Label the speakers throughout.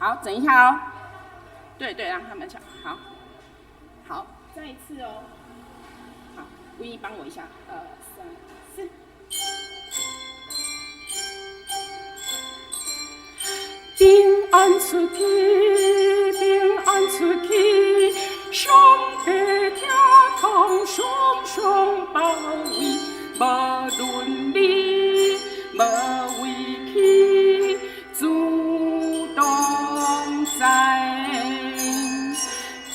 Speaker 1: 好，等一下哦。對對，讓他們唱。好，好，再一次哦。好，維尼幫我一下，二三四。平安出去，平安出去，上帝疼痛，雙雙包圍，無論你無位去，主同在。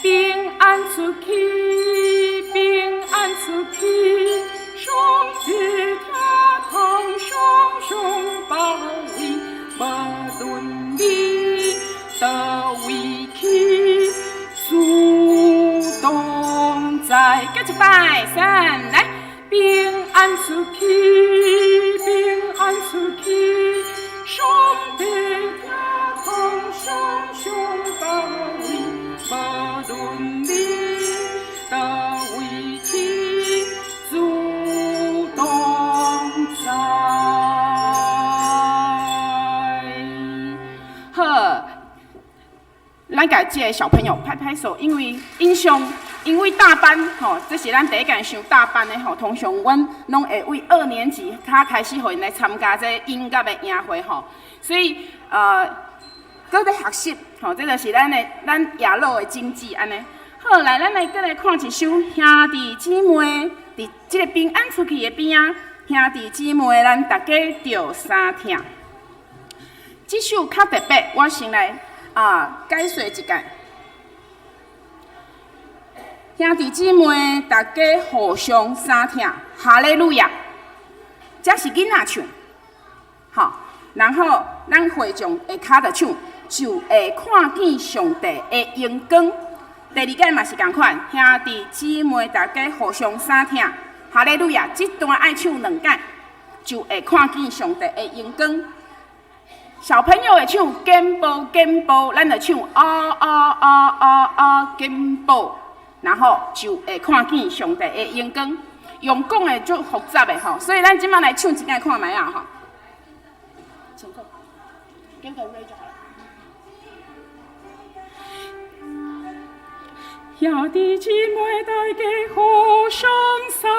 Speaker 1: 平安出去，平安出去，上帝疼痛，雙雙包圍，無論你佗位去，主同在。閣一擺，三來，平安出去，平安出去，上帝疼痛，雙雙包圍，無論你佗位去，主同在。好，咱共這个小朋友拍拍手，因為𪜶上，因為大班吼，這是咱第一屆上大班的吼，通常阮攏會為二年級較開始予𪜶來參加這音樂的營會吼，所以閣咧學習吼，這就是咱的咱耶魯的經濟按呢。好，來，咱來閣來看一首兄弟姊妹，佇這个平安出去的邊仔，兄弟姊妹，咱大家著相疼。這首較特別，我先來解說一下。兄弟姊妹，大家互相相疼，哈利路亞！這是囡仔唱，好，然後咱會眾下跤就唱，就會看見上帝的榮光。第二擺嘛是仝款，兄弟姊妹，大家互相相疼，哈利路亞！這段愛唱兩擺，就會看見上帝的榮光。小朋友會唱堅步堅步，咱就唱啊啊啊啊啊堅步，然後就會看見上帝的榮光。用講的足複雜的吼，所以咱這擺來唱一擺看覓仔吼。請坐，給個瑞就好了。兄弟姊妹，大家互相相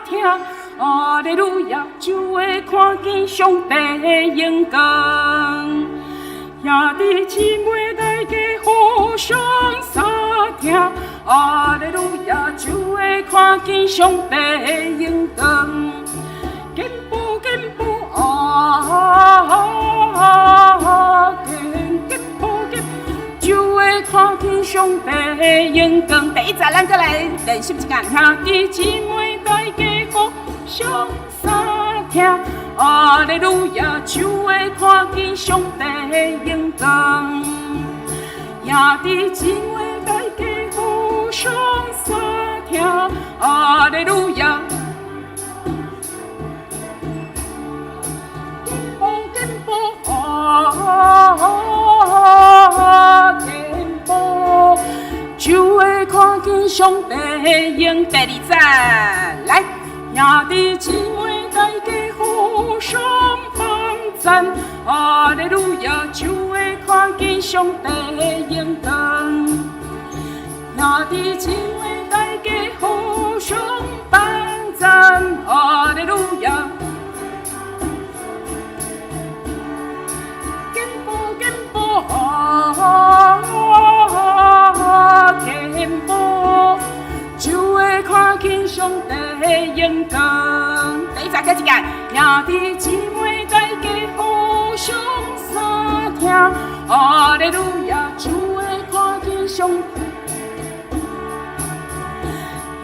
Speaker 1: 疼，哈利路亞，就會看見上帝的榮光。兄弟姊妹，大家互相相疼，哈利路亞，就會看見上帝的榮光。堅步堅步啊啊，堅堅步堅，就會看見上帝的榮光。第一節，咱閣來練習一下。兄弟姊妹，大家互相相疼，哈利路亞，就會看見上帝的榮光。兄弟姊妹，大家互相相疼，哈利路亞。堅步堅步啊，堅步，就會看見上帝的榮。第二節，來，兄弟姊妹，大家互相幫贊，哈利路亞，就會看見上帝的榮光。兄弟姊妹，大家互相幫贊，哈利路亞。堅步堅步啊，堅步，就會看見上帝的榮光。第一節閣一擺，兄弟姊妹，大家互相相疼，哈利路亞，就會看見上帝。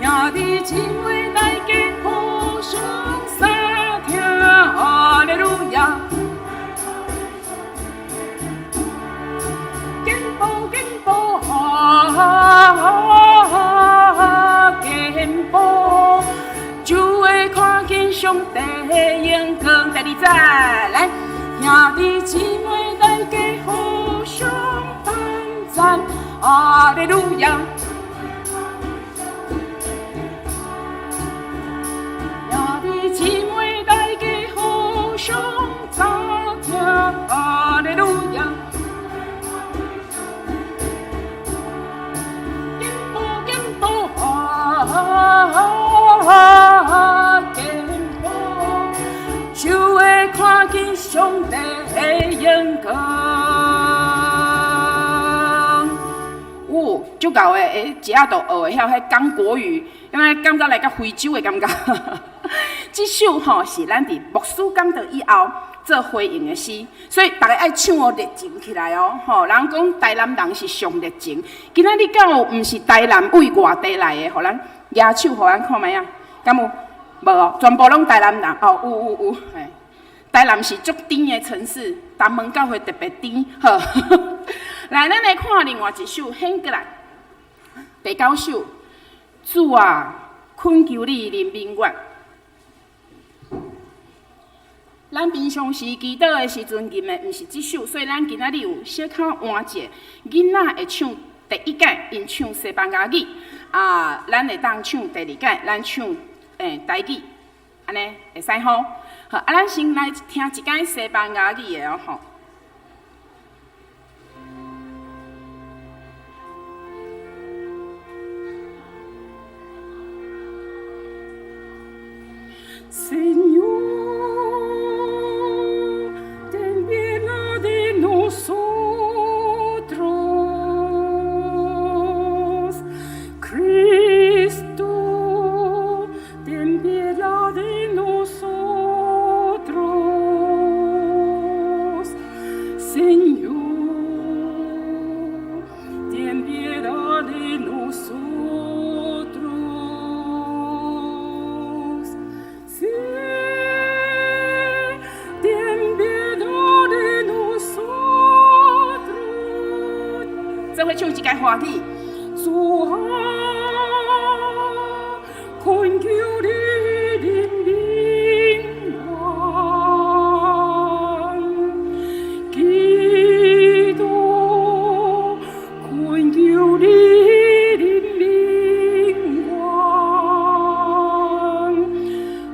Speaker 1: 兄弟姊妹，大家互相相疼，哈利路亞。堅步堅步啊，堅步，就會看見上帝的榮光。第二節，來，兄弟姊妹，大家互相幫贊，哈利路亞。兄弟姊妹，大家互相相疼，哈利路亞。上帝的榮光。有足𠢕的，欸，一下就學會曉彼講國語，敢若感覺來到非洲的感覺。這首吼是咱佇牧師講道以後做回應的詩，所以逐家愛唱哦，熱情起來哦，吼！人講台南人是上熱情，今仔日敢有毋是台南位外地來的，予咱舉手，予咱看覓仔？敢有？無哦，全部攏台南人哦，有有有，嘿。台南是足甜的城市，東門教會特別甜，好。來，咱來看另外一首，掀過來，第九首，主啊，懇求你憐憫我。咱平常時祈禱的時陣吟的毋是這首，所以咱今仔日有小可換一下，囡仔會唱第一擺，𪜶唱西班牙語，啊，咱會當唱第二擺，咱唱台語，按呢會使吼。好，啊，咱先來聽一擺西班牙語的哦，吼。Señor, ten piedad de nosotros. Cristo, ten piedad de nosotros. Señor, ten piedad de nosotros. Sí, ten piedad de nosotros. 做伙唱一擺歡喜。主啊，懇求你憐憫我，基督，懇求你憐憫我，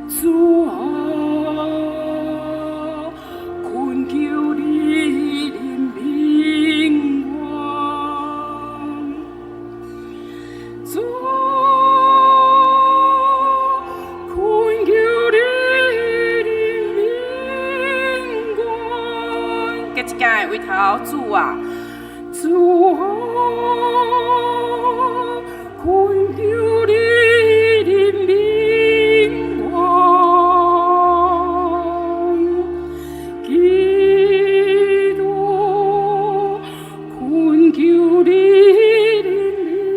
Speaker 1: 主啊，懇求你憐憫我。主，懇求你憐憫我。閣一擺回頭，主啊，主啊，懇求你憐憫我。基督，懇求你憐憫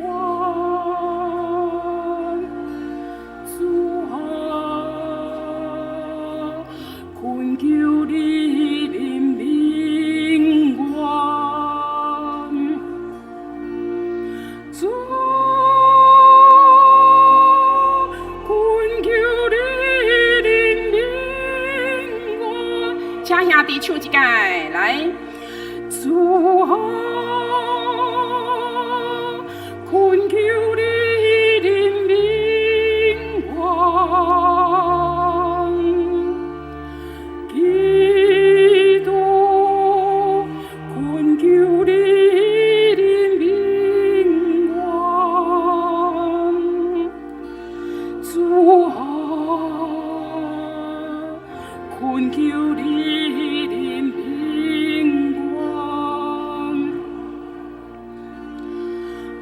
Speaker 1: 我。主啊，懇求你憐憫我。主，懇求你憐憫我。請兄弟唱一擺，來。主啊，懇求你憐憫我。基督，懇求你憐憫我。主啊，懇求你憐憫我。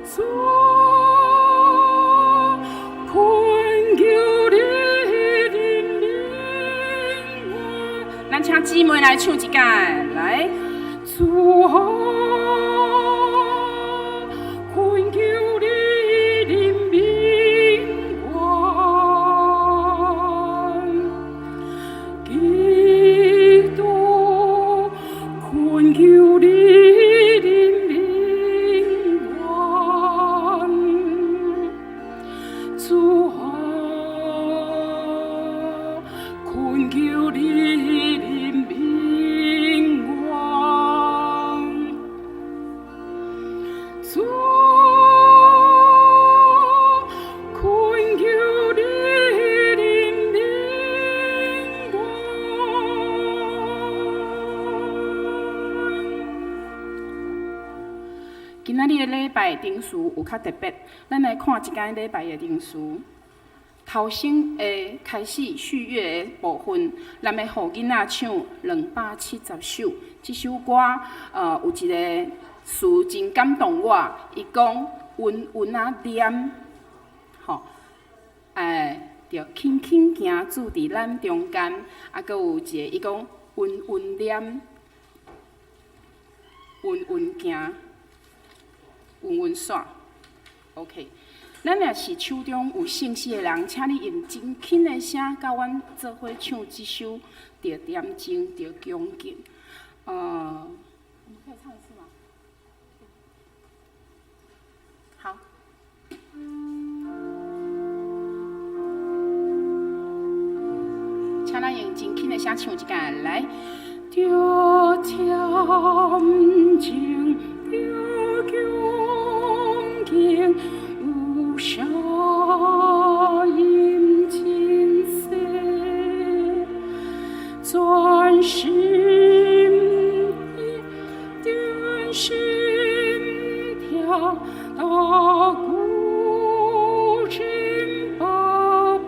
Speaker 1: 主，懇求你憐憫我。咱請姊妹來唱一擺，來。主啊，懇求你憐憫我。基督，懇求你憐憫我。主啊，懇求你憐憫我。主，懇求你憐憫我。今仔日的禮拜程序有較特別，咱來看一間禮拜的程序。頭頭先的開始續樂的部分，咱欲予囡仔唱270首。這首歌，有一个詞真感動我，伊講勻勻仔念，吼，對，輕輕行主佇咱中間，啊，閣有一个伊講勻勻念，勻勻行，勻勻煞，OK。咱若是手中有聖詩的人，請你用真輕的聲，佮阮做伙唱這首《著恬靜，著恭敬》。我們可以唱一次嗎？好。請咱用真輕的聲唱一遍來。著恬靜，著恭敬。有聲音真細，專心專心聽，大鼓真寶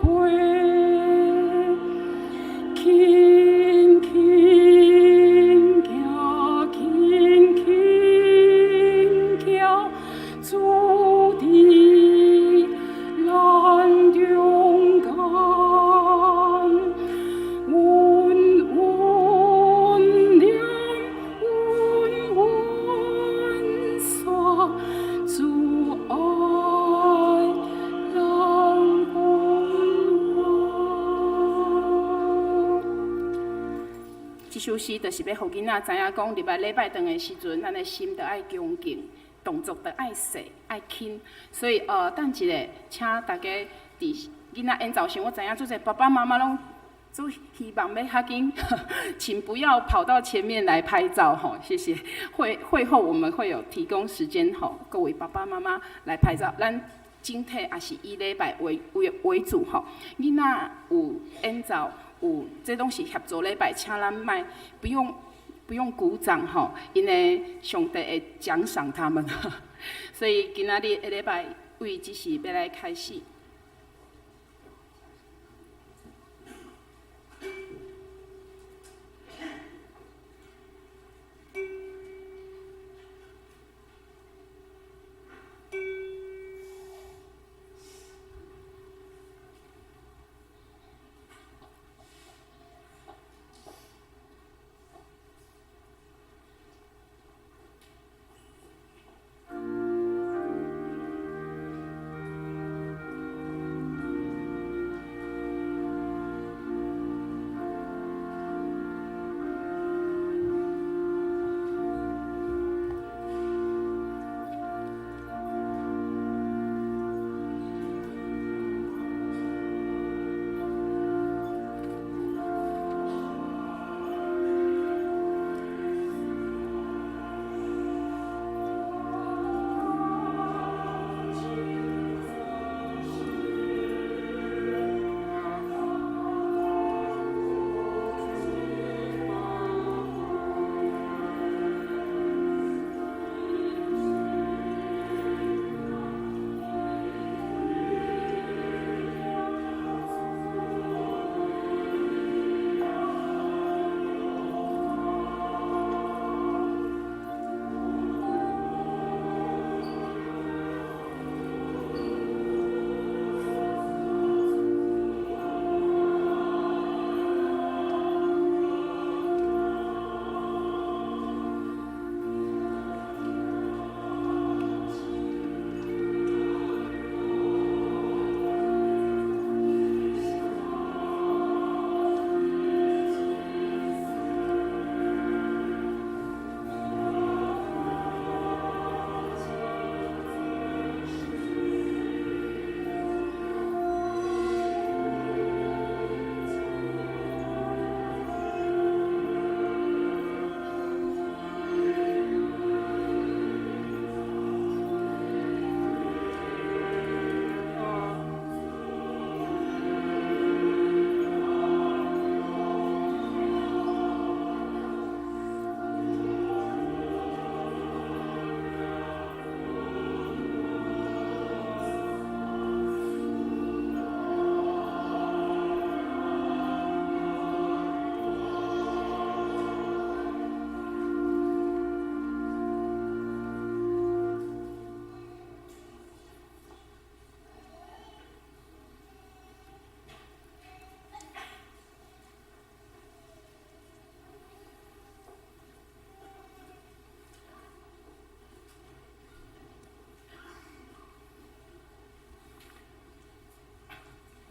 Speaker 1: 貝，輕輕行，輕輕行，主佇咱中間，勻勻念，勻勻煞，主愛咱阮我。這首詩就是欲予囡仔知影講，入來禮拜堂的時陣，咱的心著愛恭敬，動作著愛細愛輕。所以等一下，請大家佇囡仔演奏時，我知影足濟爸爸媽媽攏足希望欲較緊，請不要跑到前面來拍照吼，謝謝。會後我們會有提供時間吼，各位爸爸媽媽來拍照。咱整體也是以禮拜為主吼。囡仔有演奏，有這攏是協助禮拜，請咱莫不用鼓掌吼，因為上帝會獎賞他們。所以今仔日下禮拜位只是欲來開始。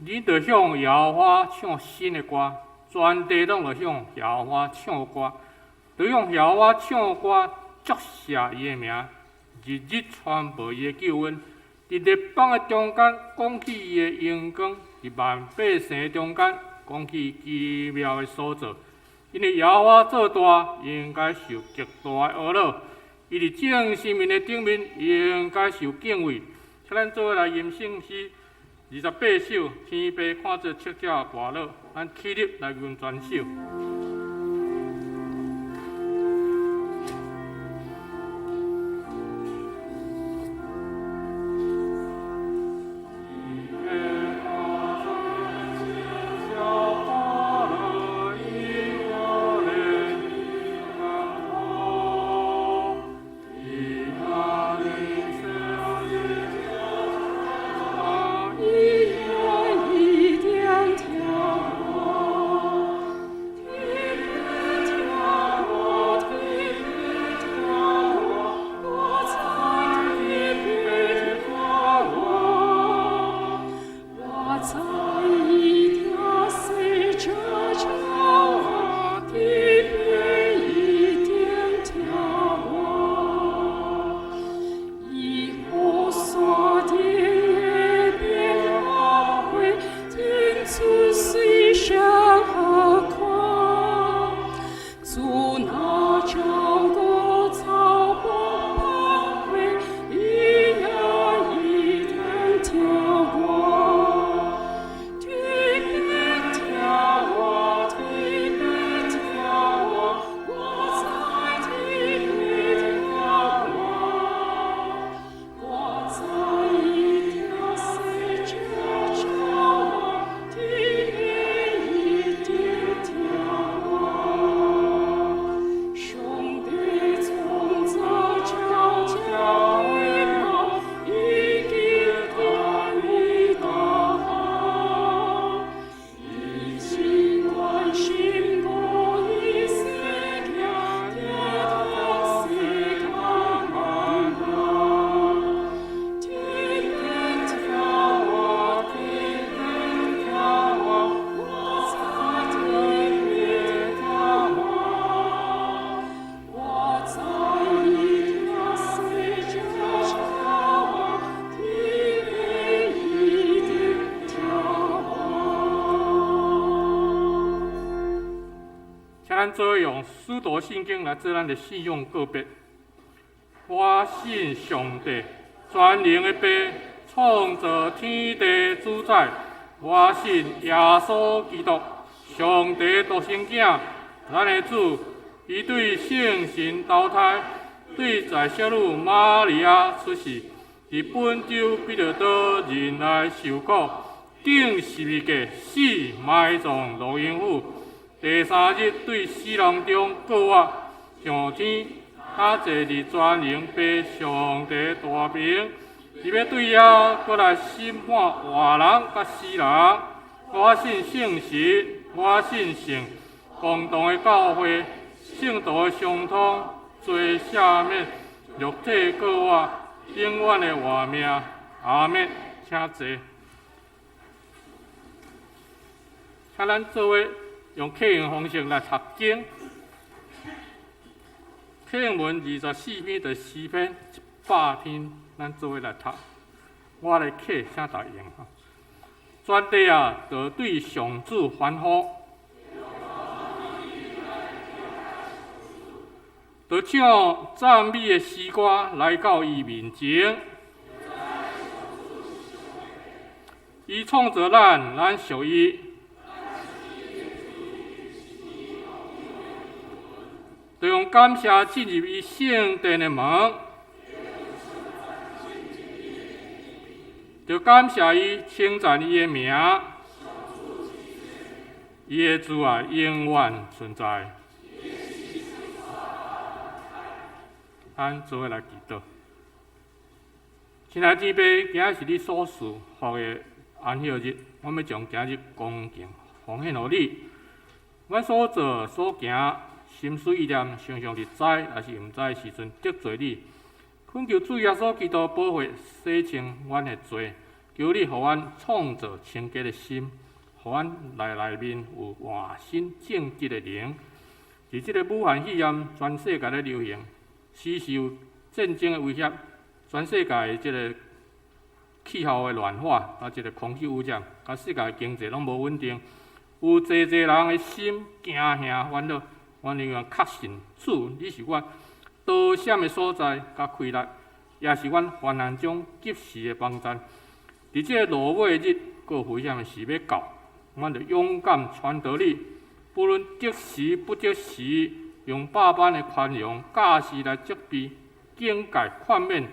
Speaker 2: 恁著向耶和華唱新的歌，全地攏著向耶和華唱歌，著向耶和華唱歌，祝謝伊的名，日日傳報伊的救恩。佇列邦的中間講起伊的榮光，佇萬百姓的中間講起奇妙的所做。因為耶和華做大，應該受極大的呵咾；伊佇眾神明的頂面，應該受敬畏。請咱做伙來吟聖詩28首，天父看做赤子跋橐，咱起立來吟全首。請咱做用使徒信經來做咱的信仰告別。我信上帝，全能的父，創造天地主宰。我信耶穌基督，上帝獨生囝，咱的主。伊對聖神投胎，對在聖女瑪利亞出世，佇本丟彼拉多忍耐受苦，釘十字架死，埋葬落陰府。第三日對死人中復活，上天，他坐佇全能父上帝大爿，伊欲對遐閣來審判活人佮死人。我信聖神，我信聖公同的教會，聖徒的相通，罪赦免，肉體復活，永遠的活命。阿們，請坐。請咱做伙用課文方式來讀經。課文24篇第詩篇100篇，咱做伙來讀。我來課，請大家用。全地啊，著對上主歡呼，著唱讚美的詩歌來到伊面前。伊創造咱，咱屬伊。著用感謝進入伊聖殿的門，著感謝伊，稱讚伊的名，伊的慈愛永遠存在。咱做伙來祈禱。親愛的天父，今仔是你所賜予的安息日，我欲將今日恭敬奉獻予你。阮所做所行，心思意念，常常佇知抑是毋知的時陣得罪你。懇求主耶穌基督寶血洗清阮的罪，求你予阮創造清潔的心，予阮內內面有換新正直的靈。佇這个武漢肺炎全世界咧流行，時時有戰爭的威脅，全世界的這个氣候的暖化，佮這个空氣污染，佮世界經濟攏無穩定，有濟濟人的心驚嚇煩惱。阮寧願確信主，你是阮逃閃的所在，佮氣力，也是阮患難中及時的幫贊。佇這個落尾日，閣有危險的事欲到，阮著勇敢傳道理，不論得時不得時，用百般的寬容、教示來責備、警戒、勸勉，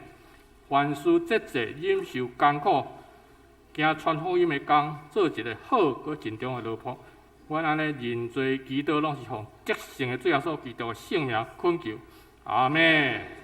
Speaker 2: 凡事節制，忍受艱苦，行傳福音的工，做一个好閣盡忠的奴僕。阮按呢認罪祈禱，攏是奉得勝的主耶穌基督的聖名懇求，阿們。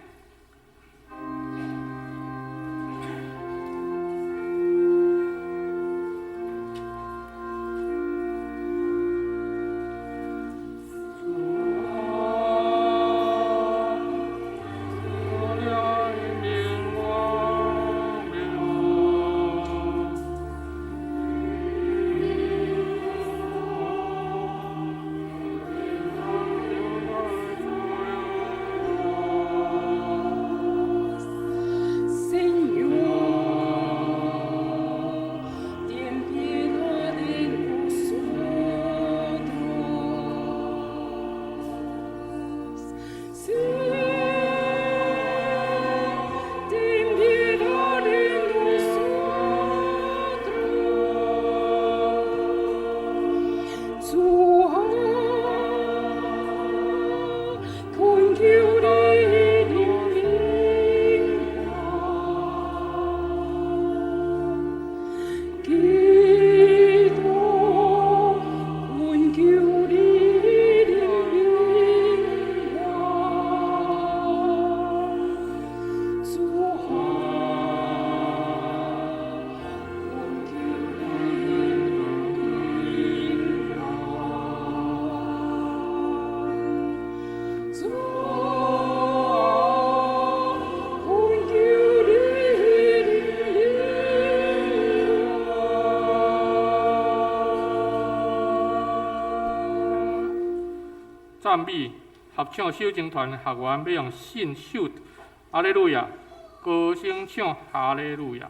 Speaker 2: 讚美合唱守貞團的學員欲用信守哈利路亞，高聲唱哈利路亞。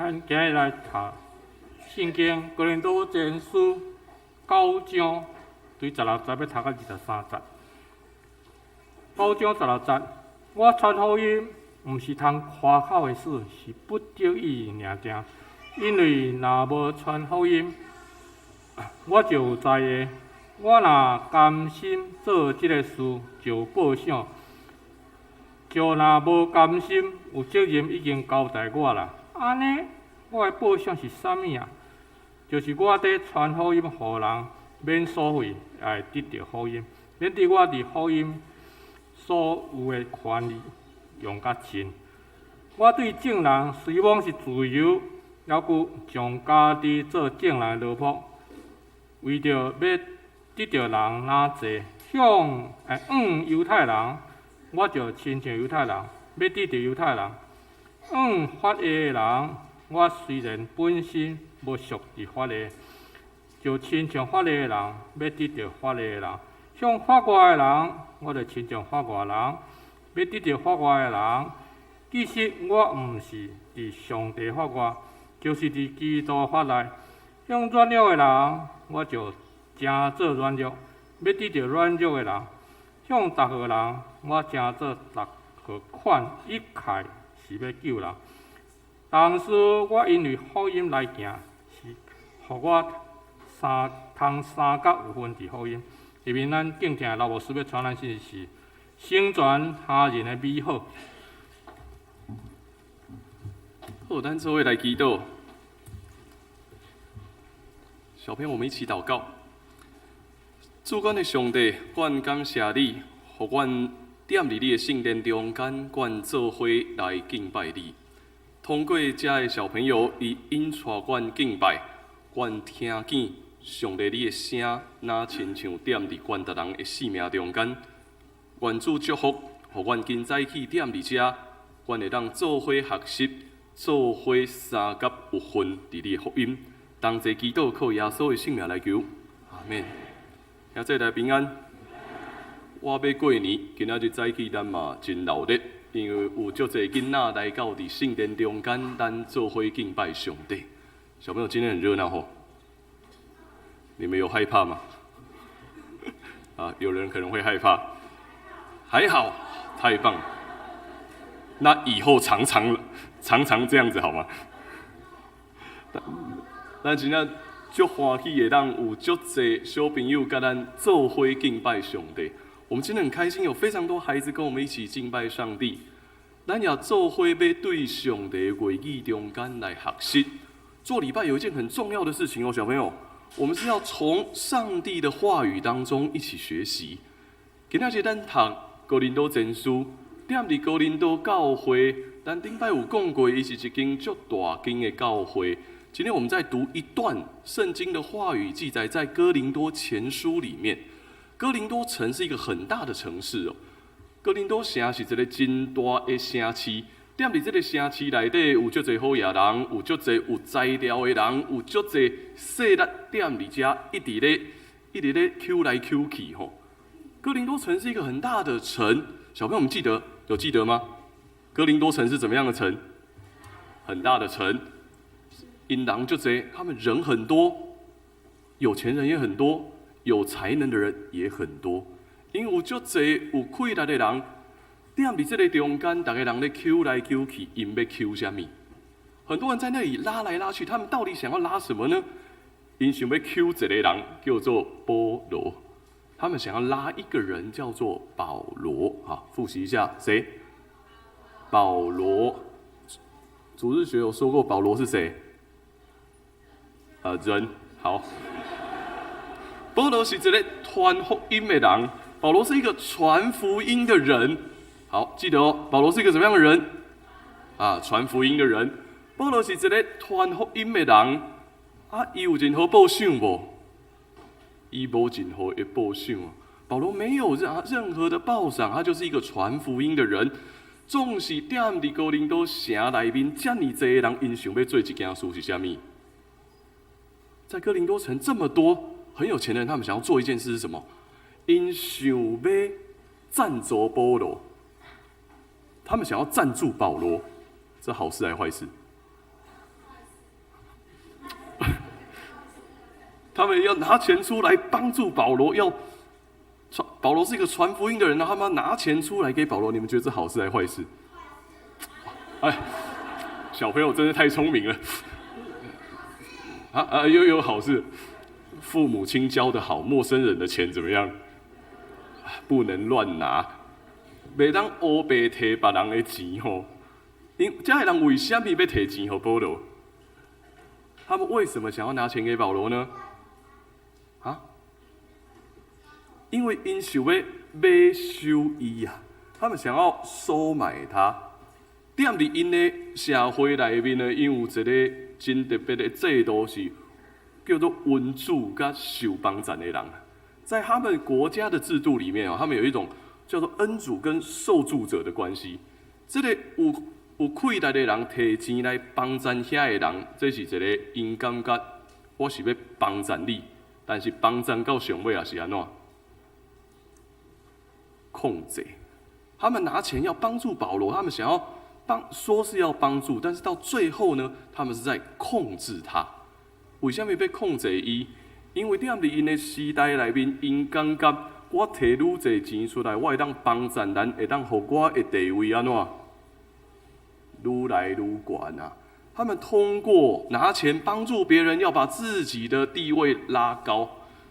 Speaker 2: 咱今日來讀聖經哥林多前書九章，對十六節欲讀到23節。九章十六節，我傳福音毋是通誇口的事，是不得已爾定。因為若無傳福音，我就有災禍。我若甘心做這个事，就有報賞；就若無甘心，有責任已經交代我啦。按呢，我的報賞是啥物啊？就是我佇傳福音予人免收費，也會得著福音，免得我佇福音所有的權利用甲盡。我對眾人雖罔是自由，猶閣將家己做眾人的奴僕，為著欲得著人若濟，向欸向猶太人，我就親像猶太人，欲得著猶太人；向法外的人，我雖然本身無屬佇法例，就親像法外的人，欲得著法外的人；向法外的人，我就親像法外人，欲得著法外的人。其實我毋是佇上帝法外，就是佇基督法內。向軟弱的人，我就成做軟弱，欲得著軟弱的人；向逐號人，我成做逐號款，一概是欲救人。當時我因為福音來行，是予我三通三角有份佇福音。下面咱敬聽老牧師欲傳咱信息是成全他人的美好。
Speaker 3: 好，咱做伙來祈禱。小朋友，我們一起禱告。主阮的上帝，阮感謝你，予阮踮佇你的聖殿中間，阮做伙來敬拜你。通過遮的小朋友，伊引帶阮敬拜，阮聽見上帝你的聲，若親像踮佇阮逐人的生命中間。願主祝福，予阮今早起踮佇遮，阮會當做伙學習，做伙相佮有份佇你的福音。同齊祈禱，靠耶穌的聖名來求，阿們。兄弟來平安。我欲過年，今仔日早起咱嘛真鬧熱，因為有足濟囡仔來到佇聖殿中間，咱做伙敬拜上帝。小朋友今天很熱鬧吼，你們有害怕嗎？啊，有人可能會害怕，還好，太棒。那以後常常常常這樣子好嗎？咱真正足歡喜會當有足濟小朋友佮咱做伙敬拜上帝。我們真的很開心，有非常多孩子跟我們一起敬拜上帝。咱也做伙欲對上帝話語中間來學習。做禮拜有一件很重要的事情哦，小朋友，我們是要從上帝的話語當中一起學習。今仔日咱讀哥林多前書，踮佇哥林多教會，咱頂擺有講過，伊是一間足大間的教會。今天我們在讀一段聖經的話語，記載在哥林多前書裡面。哥林多城是一個很大的城市哦。哥林多城是一個真大的城市，踮佇這個城市內底有足濟好野人，有足濟有才調的人，有足濟勢力踮佇遮一直咧搝來搝去吼。哥林多城是一個很大的城，小朋友們記得有記得嗎？哥林多城是怎麼樣的城？很大的城。𪜶人足濟，他們人很多，有錢人也很多，有才能的人也很多。𪜶有足濟有氣力的人，踮佇這个中間，逐个人咧搝來搝去，𪜶欲搝啥物？很多人在那裡拉來拉去，他們到底想要拉什麼呢？𪜶想欲搝一个人，叫做保羅。他們想要拉一個人，叫做保羅。好，複習一下，誰？保羅。主日學有說過，保羅是誰？人好。保羅是一个傳福音的人。保羅是一個傳福音的人。好，記得哦，保羅是一個怎麼樣的人？啊，傳福音的人。保羅是一个傳福音的人。啊，伊有任何報賞無？伊無任何的報賞。保羅沒有任何的報賞，他就是一個傳福音的人。總是踮佇哥林多城內面遮爾濟的人，𪜶想欲做一件事是啥物？在哥林多城這麼多很有錢的人，他們想要做一件事是什麼？𪜶想欲贊助保羅，他們想要贊助保羅，這好事還是壞事？他們要拿錢出來幫助保羅，要傳保羅是一個傳福音的人，他們要拿錢出來給保羅，你們覺得這好事還是壞事？哎，小朋友真是太聰明了。啊啊，又有好事，父母親教的好，陌生人的錢怎麼樣？不能亂拿，袂當烏白提別人的錢吼。𪜶這个人為啥物欲提錢予保羅？他們為什麼想要拿錢給保羅呢？啊？因為𪜶想欲買收伊啊，他們想要收買他。踮佇𪜶的社會內面呢，𪜶有一个真特別的制度，是叫做恩主佮受幫贊的人。在他們國家的制度裡面哦，他們有一種叫做恩主跟受助者的關係。這個有氣力的人提錢來幫贊遐个人，這是一個𪜶感覺我是欲幫贊你，但是幫贊到上尾也是按怎？控制。他們拿錢要幫助保羅，他們想要幫，說是要幫助，但是到最後呢，他們是在控制他。為啥物欲控制伊？因為踮佇𪜶的時代內面，𪜶感覺我提愈濟錢出來，我會當幫贊人，會當予我的地位按怎愈來愈懸啊！他們通過拿錢幫助別人，要把自己的地位拉高，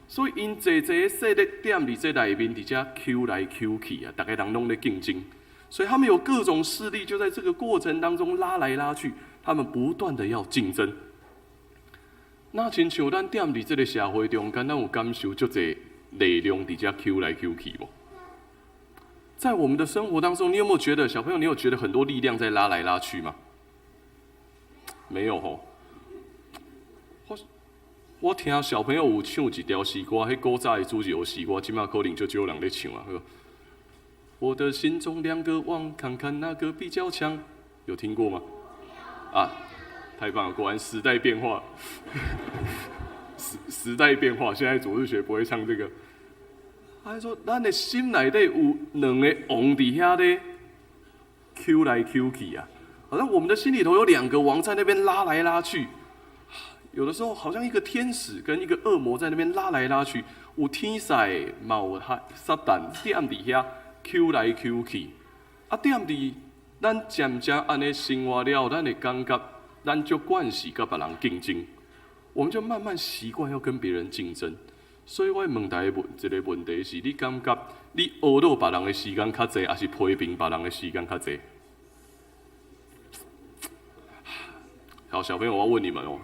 Speaker 3: 所以𪜶濟濟勢力踮佇這內面，佇遮搝來搝去啊，逐个人攏咧競爭，所以他們有各種勢力，就在這個過程當中拉來拉去，他們不斷的要競爭。若親像咱踮佇這个社會中間，咱有感受足濟力量佇遮搝來搝去無？在我們的生活當中，你有沒有覺得小朋友，你有覺得很多力量在拉來拉去嗎？沒有吼。我聽小朋友有唱一條詩歌，彼古早的主日學詩歌，這馬可能就少人咧唱啊。我的心中兩個王，看看哪個比較強，有聽過嗎？啊，太棒了！果然時代變化，時代變化，現在主日學不會唱這個。他說：咱的心內底有兩個王佇遐咧，搝來搝去啊，好像我們的心裡頭有兩個王在那邊拉來拉去。有的時候好像一個天使跟一個惡魔在那邊拉來拉去，有天使嘛有撒旦踮佇遐搝來搝去。啊，踮佇咱漸漸按呢生活了，咱會感覺咱就慣勢佮別人競爭，我們就慢慢習慣要跟別人競爭。所以我問大家問一個問題是：你感覺你呵咾別人的時間較濟，抑是批評別人的時間較濟？好，小朋友，我要問你們哦，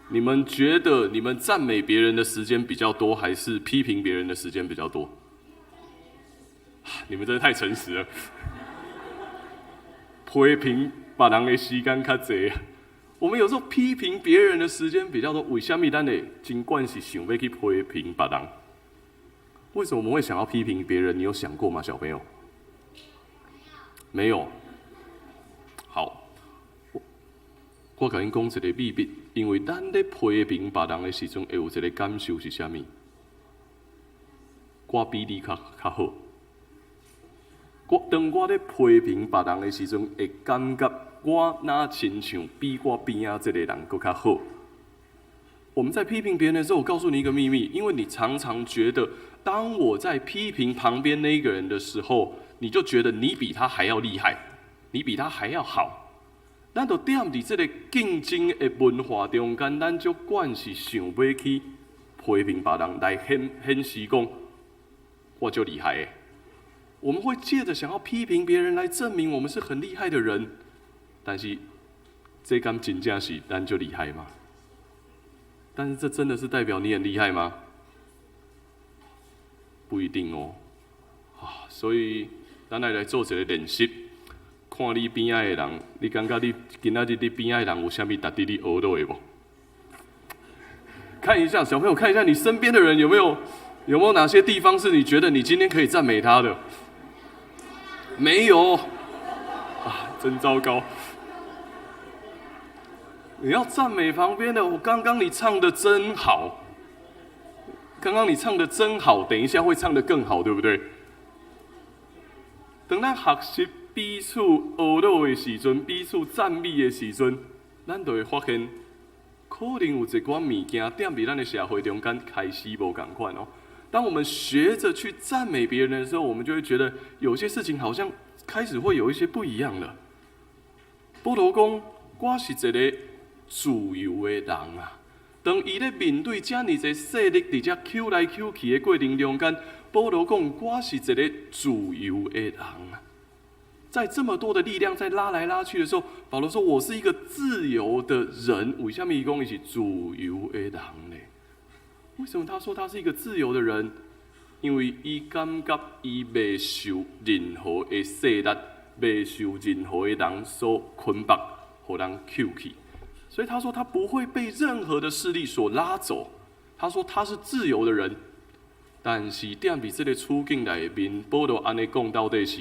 Speaker 3: 你們覺得你們讚美別人的時間比較多，還是批評別人的時間比較多？你們真的太誠實了。批評別人的時間較濟。我們有時候批評別人的時間比較多，為啥物咱會真慣勢想欲去批評別人？為什麼我們會想要批評別人？你有想過嗎，小朋友？沒有。好，我共恁講一個秘密，因為咱咧批評別人的時陣，會有一個感受是啥物？我比你較好。我當我咧批評別人的時陣，會感覺我若親像比我邊仔這個人閣較好。我們在批評別人的時候，我告訴你一個秘密，因為你常常覺得，當我在批評旁邊那個人的時候，你就覺得你比他還要厲害，你比他還要好。咱就踮佇這个競爭的文化中間，咱就慣勢想欲去批評別人，來顯示講我足厲害的。我們會借著想要批評別人來證明我們是很厲害的人，但是這敢真正是咱足厲害嗎？但是這真的是代表你很厲害嗎？不一定哦。啊，所以咱來做一个練習，看你邊仔的人，你感覺你今仔日你邊仔的人有啥物值得你呵咾的無？看一下小朋友，看一下你身邊的人有沒有哪些地方是你覺得你今天可以讚美他的？沒有啊，真糟糕！你要讚美旁邊的，我剛剛你唱的真好，剛剛你唱的真好，等一下會唱得更好，對不對？當咱學習彼此呵咾的時陣，彼此讚美的時陣，咱就會發現，可可能有一寡物件踮佇咱的社會中間開始無仝款哦。當我們學着去讚美別人的時候，我們就會覺得有些事情好像開始會有一些不一樣了。保羅講：我是一个自由的人啊。當伊咧面對遮爾濟勢力佇遮抾來抾去的過程中間，保羅講：我是一个自由的人啊。在這麼多的力量在拉來拉去的時候，保羅說：我是一個自由的人。為啥物伊講伊是自由的人呢？為什麼他說他是一個自由的人？因為伊感覺伊袂受任何的勢力，袂受任何的人所捆綁，予人抾去。所以他說他不會被任何的勢力所拉走。他說他是自由的人。但是踮佇這个處境內面，保羅按呢講到底是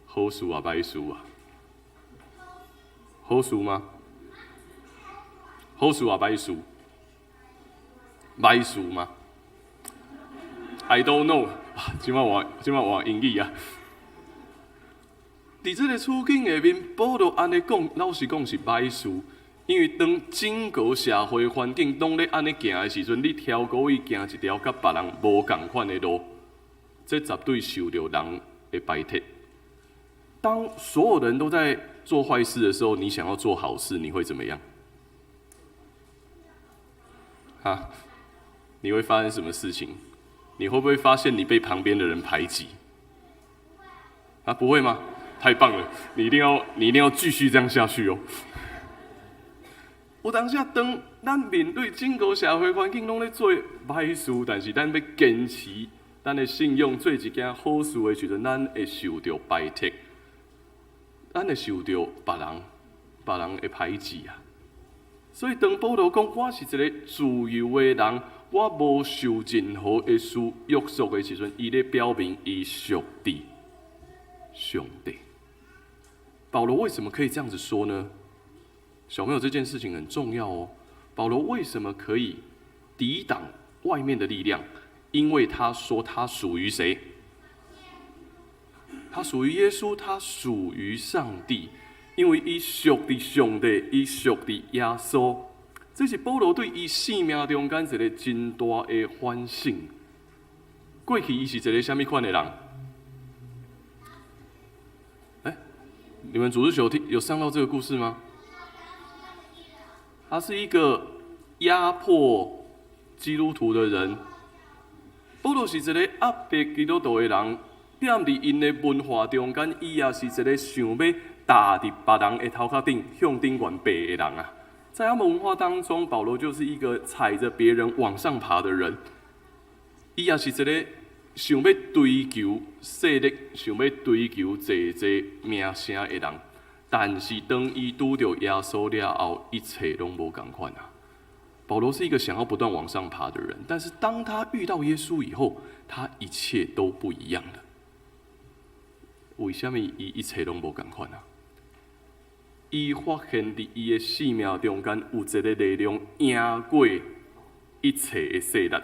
Speaker 3: 好事啊，歹事啊？好事嗎？好事啊，歹事？歹事嗎？I don't know。這擺換英語啊。佇這个處境下面，保羅按呢講，老實講是歹事，因為當整個社會環境攏咧按呢行的時陣，你挑孤去行一條佮別人無仝款的路，這絕對受著人的排斥。當所有人都在做壞事的時候，你想要做好事，你會怎麼樣？哈？你會發生什麼事情？你會不會發現你被旁邊的人排擠？啊，不會嗎？太棒了！你一定要繼續這樣下去哦。有當時當咱面對整個社會環境攏咧做歹事，但是咱欲堅持咱的信仰做一件好事的時陣，咱會受著排斥，咱會受著別人的排擠啊。所以當保羅講我是一个自由的人，我無受任何的事約束的時陣，伊咧表明伊屬佇上帝。保羅為什麼可以這樣子說呢？小朋友，這件事情很重要哦。保羅為什麼可以抵擋外面的力量？因為他說他屬於誰？他屬於耶穌，他屬於上帝。因為伊屬佇上帝，伊屬佇耶穌。這是保羅對伊生命中間一个真大的反省。過去伊是一个啥物款的人？欸，你們主日學聽有上到這個故事嗎？他是一個壓迫基督徒的人。保羅是一个壓迫基督徒的人，踮佇𪜶的文化中間，伊也是一个想欲踏佇別人的頭殼頂向頂懸爬的人啊。在他們文化當中，保羅就是一個踩着別人往上爬的人。伊也是一个想欲追求勢力、想欲追求濟濟名聲的人。但是當伊拄著耶穌了後，一切攏無仝款啊！保羅是一個想要不斷往上爬的人，但是當他遇到耶穌以後，他一切都不一樣了。為啥物伊一切攏無仝款啊？伊發現佇伊的生命中間有一个力量贏過一切的勢力。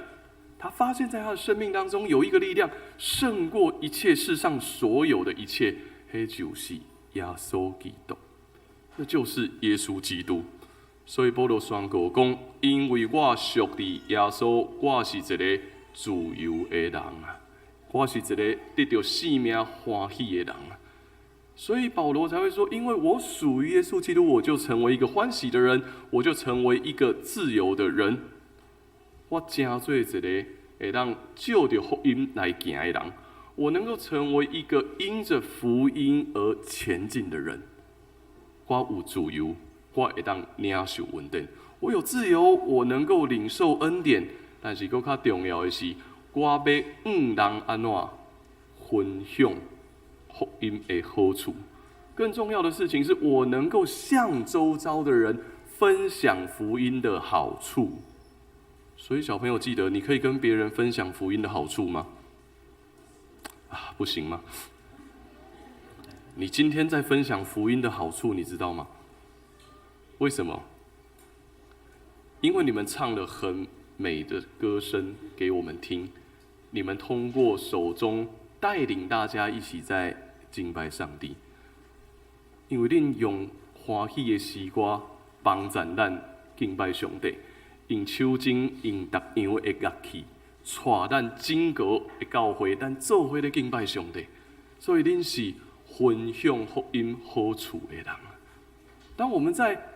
Speaker 3: 他發現在他的生命當中有一個力量勝過一切世上所有的一切，彼就是耶穌基督，那就是耶穌基督。所以保羅宣告講：因為我屬佇耶穌，我是一个自由的人啊，我是一个得著生命歡喜的人啊。所以保羅才會說：因為我屬於耶穌基督，我就成為一個歡喜的人，我就成為一個自由的人。我成做一个會當藉著福音來行的人，我能夠成為一個因著福音而前進的人。我有自由，我會當領受恩典。我有自由，我能夠領受恩典。但是，閣較重要的是，我欲向人按怎分享福音的好處。更重要的事情是，我能夠向周遭的人分享福音的好處。所以，小朋友記得，你可以跟別人分享福音的好處嗎？啊，不行嗎？你今天在分享福音的好處，你知道嗎？為什麼？因為你們唱了很美的歌聲給我們聽，你們通過手中帶領大家一起在敬拜上帝。因為恁用歡喜的詩歌幫贊咱敬拜上帝，用手中用逐樣的樂器，帶咱整個的教會，咱做伙咧敬拜上帝。所以恁是分享福音好處的人。當我們在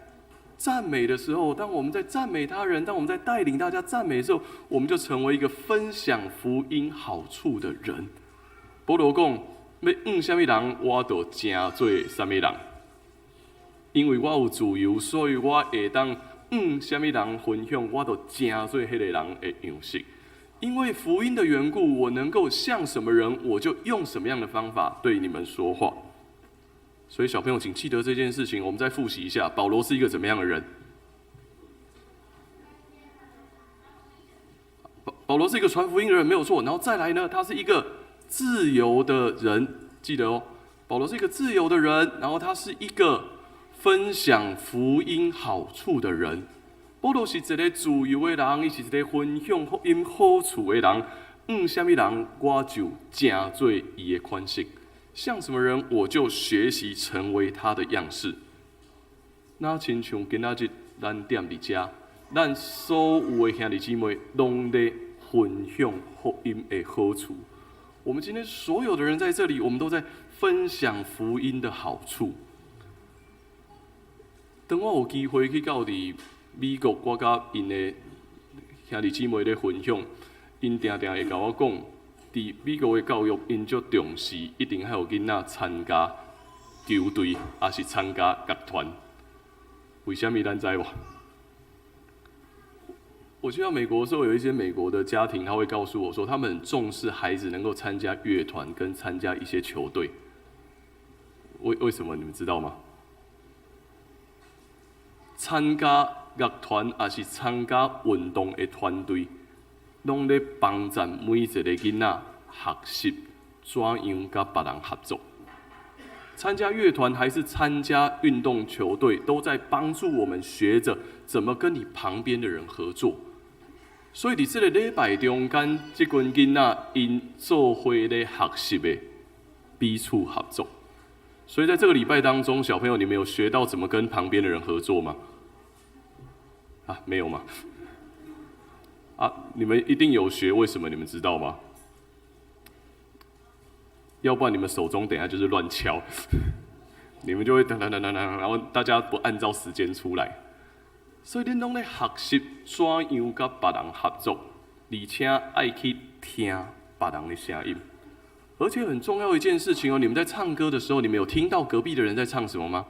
Speaker 3: 讚美的時候，當我們在讚美他人，當我們在帶領大家讚美的時候，我們就成為一個分享福音好處的人。保羅講，欲向啥物人，我就成做啥物人。因為我有自由，所以我會當向啥物人分享，我就成做彼個人的樣式。因為福音的緣故，我能夠像什麼人，我就用什麼樣的方法對你們說話。所以小朋友，請記得這件事情。我們再複習一下，保羅是一個怎麼樣的人？保羅是一個傳福音的人，沒有錯。然後再來呢，他是一個自由的人，記得哦。保羅是一個自由的人，然後他是一個分享福音好處的人。保羅是一個自由的人，伊是一個分享福音好處的人。向啥物人，我就成做伊的款式。像什麼人，我就學習成為他的樣式。那親像今仔日咱踮佇遮，咱所有的兄弟姊妹攏咧分享福音的好處。我們今天所有的人在這裡，我們都在分享福音的好處。當我有機會去到佇美國，我佮𪜶的兄弟姊妹咧分享，𪜶定定會共我講，佇美國的教育，𪜶足重視，一定愛予囡仔參加球隊，抑是參加樂團。為啥物咱知無？我去到美國的時候，有一些美國的家庭，他會告訴我說，他們很重視孩子能夠參加樂團跟參加一些球隊。為什麼？你們知道嗎？參加樂團抑是參加運動的團隊，攏咧幫助每一個囡仔學習怎樣佮別人合作。參加樂團還是參加運動球隊，都在幫助我們學着怎麼跟你旁邊的人合作。所以，佇這個禮拜中間，這群囡仔𪜶做伙咧學習的彼此合作。所以，在這個禮拜當中，小朋友，你們有學到怎麼跟旁邊的人合作嗎？啊，沒有嗎？啊，你們一定有學，為什麼？你們知道嗎？要不然你們手鐘等下就是亂敲，你們就會噔噔噔噔噔，然後大家不按照時間出來。所以恁攏咧學習怎樣佮別人合作，而且愛去聽別人的聲音。而且很重要一件事情哦，你們在唱歌的時候，你們有聽到隔壁的人在唱什麼嗎？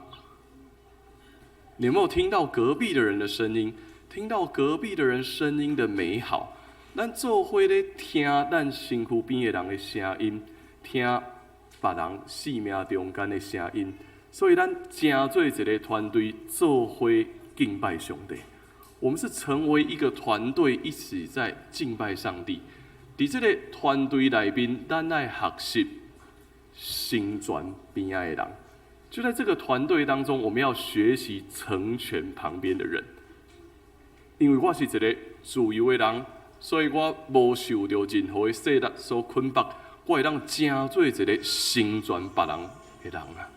Speaker 3: 你有沒有聽到隔壁的人的聲音？聽到隔壁的人聲音的美好，咱做伙咧聽咱身軀邊的人的聲音，聽別人生命中間的聲音，所以咱成做一個團隊，做伙敬拜上帝。我們是成為一個團隊，一起在敬拜上帝。佇這個團隊內面，咱愛學習成全邊仔的人。就在這個團隊當中，我們要學習成全旁邊的人。因為我是一個自由的人，所以我無受著任何的勢力所捆綁，我會當成做一個成全別人的人啊！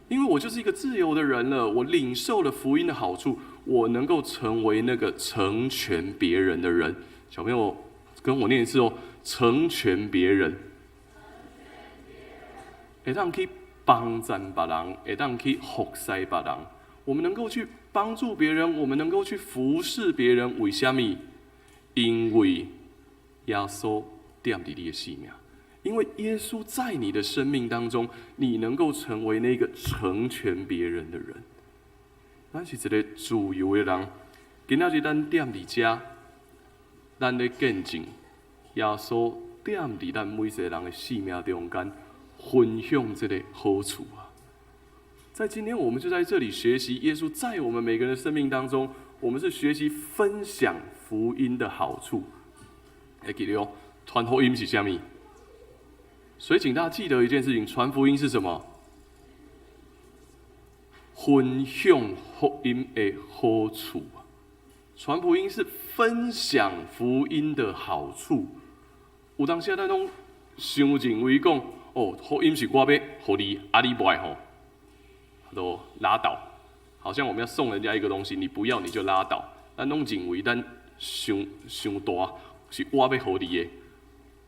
Speaker 3: 因為我就是一個自由的人了，我領受了福音的好處，我能夠成為那個成全別人的人。小朋友，跟我念一次哦，成全別人，會當去幫贊別人，會當去服侍別人。我們能夠去幫助別人，我們能夠去服侍別人，為啥物？因為耶穌踮佇你的生命，因為耶穌在你的生命當中，你能夠成為那個成全別人的人。咱是一個自由的人，今仔日咱踮佇遮，咱咧見證耶穌踮佇咱每一個人的生命中間，分享這個好處啊！在今天，我們就在這裡學習耶穌在我們每個人的生命當中，我們是學習分享福音的好處。會記得哦，傳福音是啥物？所以，請大家記得一件事情：傳福音是什麼？分享福音的好處。傳福音是分享福音的好處。有當時咱攏想認為講，哦，福音是我欲予你，啊你無愛吼，都拉倒。好像我們要送人家一個東西，你不要你就拉倒。咱攏認為咱傷傷大，是我欲予你的。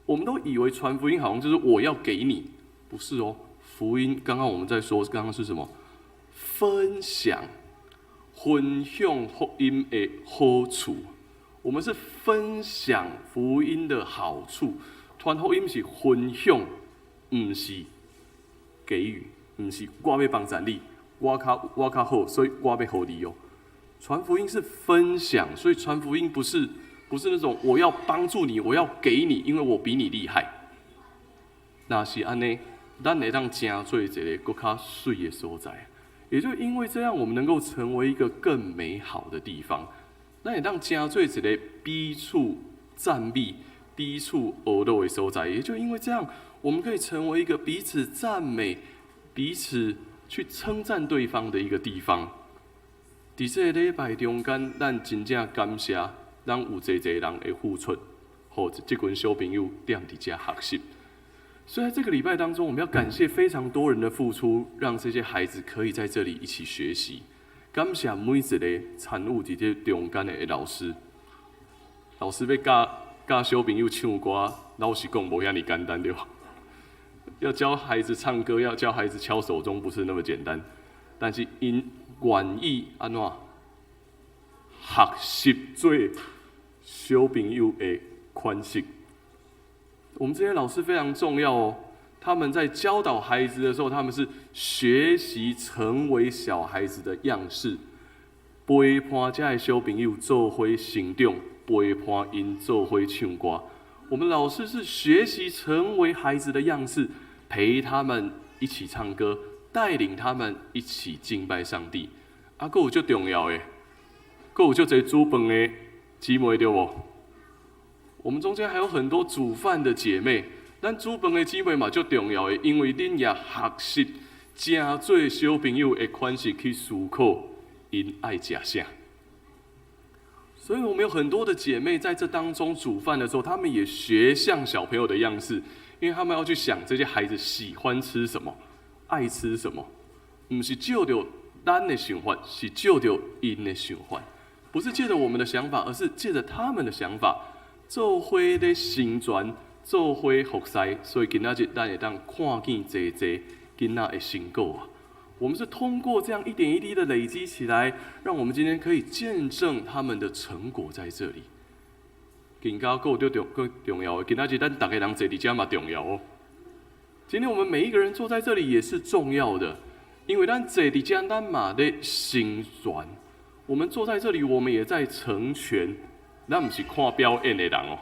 Speaker 3: 我們都以為傳福音好像就是我要給你，不是哦。福音剛剛我們在說，剛剛是什麼？分享，分享福音的好處。我們是分享福音的好處。傳福音是分享，毋是給予，毋是我欲幫助你，我較好，所以我欲予你哦。傳福音是分享，所以傳福音不是那種我要幫助你，我要給你，因為我比你厲害。若是按呢，咱會當成做一個閣較媠的所在。也就因為這樣，我們能夠成為一個更美好的地方。咱會當成做一個彼此讚美、彼此呵咾的所在。也就因為這樣，我們可以成為一個彼此讚美、彼此去稱讚對方的一個地方。佇這個禮拜中間，咱真正感謝。咱有濟濟人的付出，予這群小朋友踮佇遮學習。所以在這個禮拜當中，我們要感謝非常多人的付出，讓這些孩子可以在這裡一起學習。感謝每一個參與佇這中間的老師。老師欲教教小朋友唱歌，老實講無遐爾簡單對無？要教孩子唱歌，要教孩子敲手鐘，不是那麼簡單。但是𪜶願意按怎學習做小朋友的款式。我們這些老師非常重要哦。他們在教導孩子的時候，他們是學習成為小孩子的樣式，陪伴這的小朋友做伙成長，陪伴𪜶做伙唱歌。我們老師是學習成為孩子的樣式，陪他們一起唱歌，帶領他們一起敬拜上帝。啊，閣有足重要的，閣有足濟煮飯的姊妹對無？我們中間還有很多煮飯的姐妹，咱煮飯的姊妹嘛足重要的，因為恁也學習成做小朋友的款式去思考，𪜶愛食啥。所以我們有很多的姐妹在這當中煮飯的時候，她們也學像小朋友的樣式，因為他們要去想這些孩子喜歡吃什麼，愛吃什麼，毋是照著咱的想法，是照著𪜶的想法，不是借著我們的想法，而是借著他們的想法，做伙咧成全，做伙服侍，所以今仔日咱會當看見濟濟囡仔的成果啊！我們是通過這樣一點一滴的累積起來，讓我們今天可以見證他們的成果在這裡。更加閣有重閣重要的，今仔日咱逐个人坐佇遮嘛重要哦。今天我們每一個人坐在這裡也是重要的，因為咱坐佇遮，咱嘛咧成全。我們坐在這裡，我們也在成全。咱毋是看表演的人哦。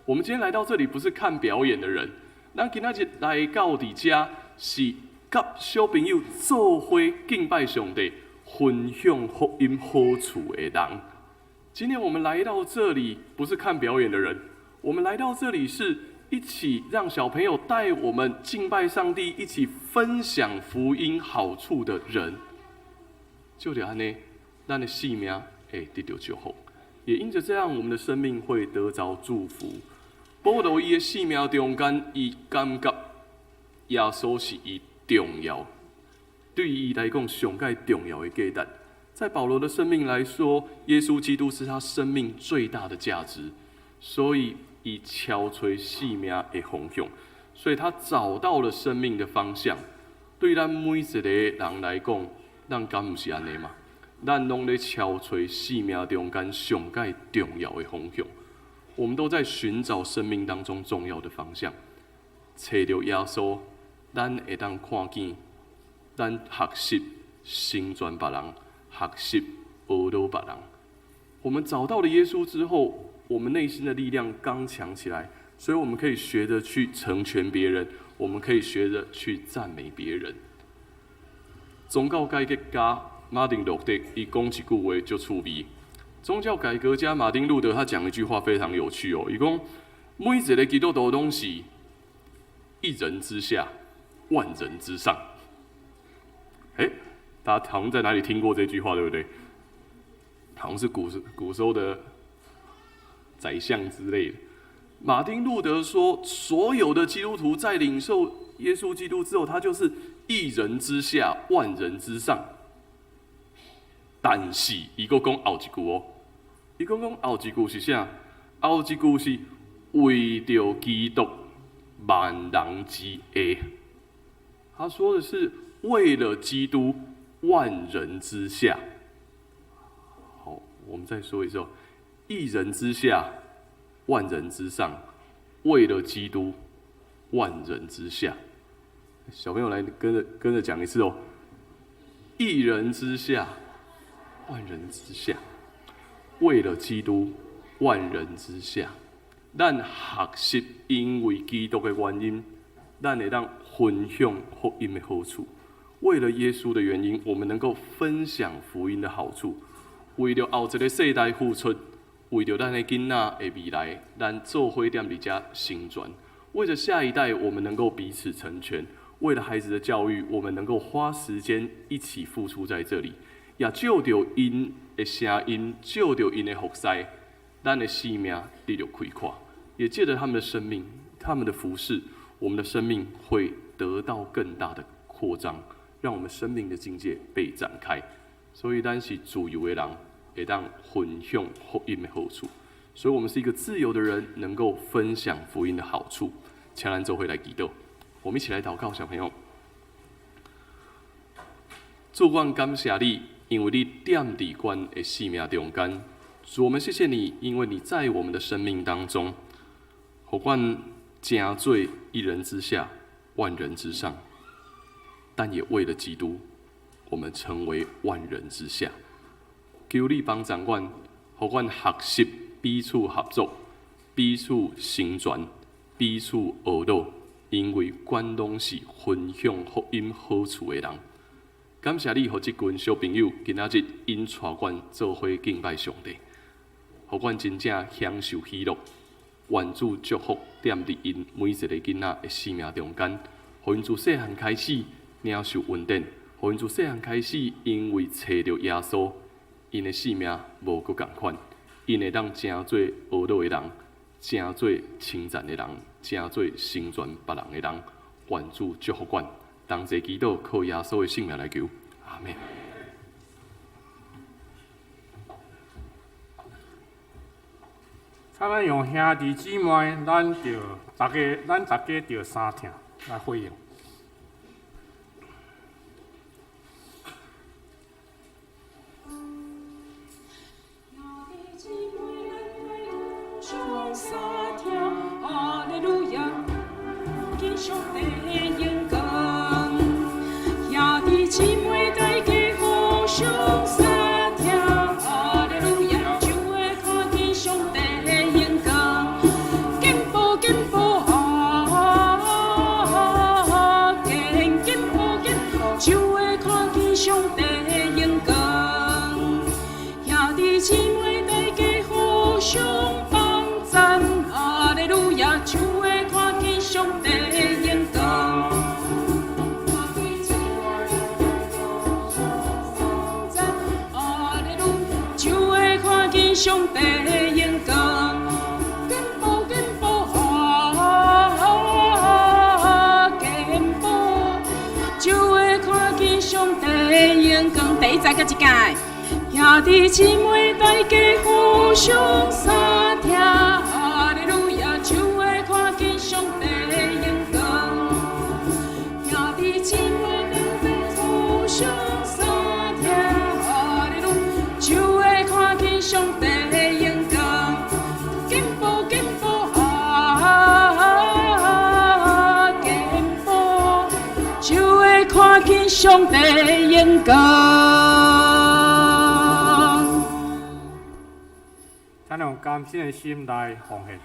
Speaker 3: 我們今天來到這裡，不是看表演的人。咱今仔日來到佇遮，是佮小朋友做伙敬拜上帝、分享福音好處的人。今天我們來到這裡，不是看表演的人，我們來到這裡是一起讓小朋友帶我們敬拜上帝，一起分享福音好處的人。就按呢，咱的生命會得著祝福，也因着這樣，我們的生命會得著祝福。保羅伊的生命中間，伊感覺耶穌是伊重要，對伊來講上蓋重要的價值。在保羅的生命來說，耶穌基督是他生命最大的價值，所以伊撨揣生命的方向，所以他找到了生命的方向。對咱每一個人來講，咱敢毋是按呢嗎？咱攏咧撨揣生命中間上蓋重要的方向，我們都在尋找生命當中重要的方向。揣著耶穌，咱會當看見，咱學習成全別人，學習呵咾別人。我們找到了耶穌之後，我們內心的力量剛強起來，所以我們可以學着去成全別人，我們可以學着去讚美別人。宗教改革家馬丁路德伊講一句話足趣味。宗教改革家馬丁路德他講一句話非常有趣哦，伊講每一个基督徒攏是一人之下，萬人之上。欸，大家好像在哪裡聽過這句話，對不對？好像是古時候的宰相之類的。馬丁路德說，所有的基督徒在領受耶穌基督之後，他就是一人之下，萬人之上。但是，伊閣講後一句哦，伊講講後一句是啥？後一句是為著基督萬人之下。他說的是為了基督萬人之下。好，我們再說一次哦，一人之下，萬人之上，為了基督萬人之下。小朋友來跟着講一次哦，一人之下，萬人之下，為了基督萬人之下。咱學習因為基督的原因，咱會當分享福音的好處。為了耶穌的原因，我們能夠分享福音的好處。為著後一个世代付出，為著咱的囡仔的未來，咱做伙踮佇遮成全。為著下一代，我們能夠彼此成全。為了孩子的教育，我們能夠花時間一起付出在這裡。也藉著𪜶的聲音，藉著𪜶的服侍，咱的生命得著開闊。也借著他們的生命，他們的服侍，我們的生命會得到更大的擴張，讓我們生命的境界被展開。所以，咱是自由的人，會當分享福音的好處。所以，我們是一個自由的人，能夠分享福音的好處。請咱做伙來祈禱，我們一起來禱告，小朋友。主，阮感謝你，因為你踮佇阮的生命中間。主，我們謝謝你，因為你在我們的生命當中，予阮成做一人之下，萬人之上。但也為了基督，我們成為萬人之下。求你幫助阮，予阮學習彼此合作，彼此成全，彼此學老，因為阮攏是分享福音好處的人。感謝你，予這群小朋友今仔日𪜶帶阮做伙敬拜上帝，予阮真正享受喜樂。願主祝福踮佇𪜶每一个囡仔的生命中間，予𪜶自細漢開始領受恩典，予𪜶自細漢開始因為揣著耶穌，𪜶的生命無閣仝款，𪜶會當成做學老的人，成做稱讚的人，成做成全別人的人。願主祝福阮，同齊祈禱，靠耶穌的聖名來求，阿們。
Speaker 2: 請咱用兄弟姊妹，咱著逐家，咱逐家著相疼來回應。
Speaker 1: 兄弟姊妹，咱愛互相相疼，哈利路亞，見上帝的榮光。兄弟姊妹，大家互相相疼，哈利路亞，就會看見上帝的榮光。進步進步啊，進進步進步，就會看見上帝的榮光。兄弟姊妹，大家互相幫贊，哈利路亞，就會看見上帝的榮光。兄弟姊妹，大家互相幫贊，哈利路亞，就會看見上帝的榮光。進步進步啊，進步，就會看見上帝的榮光。第一節閣一擺。兄弟姊妹，大家互相相疼，哈利路亞，就會看見上帝的榮光。兄弟姊妹，大家互相相疼，哈利路亞，就會看見上帝的榮光。進步進步啊，進步，就會看見上帝的榮光。
Speaker 2: 請用甘心的心來奉獻。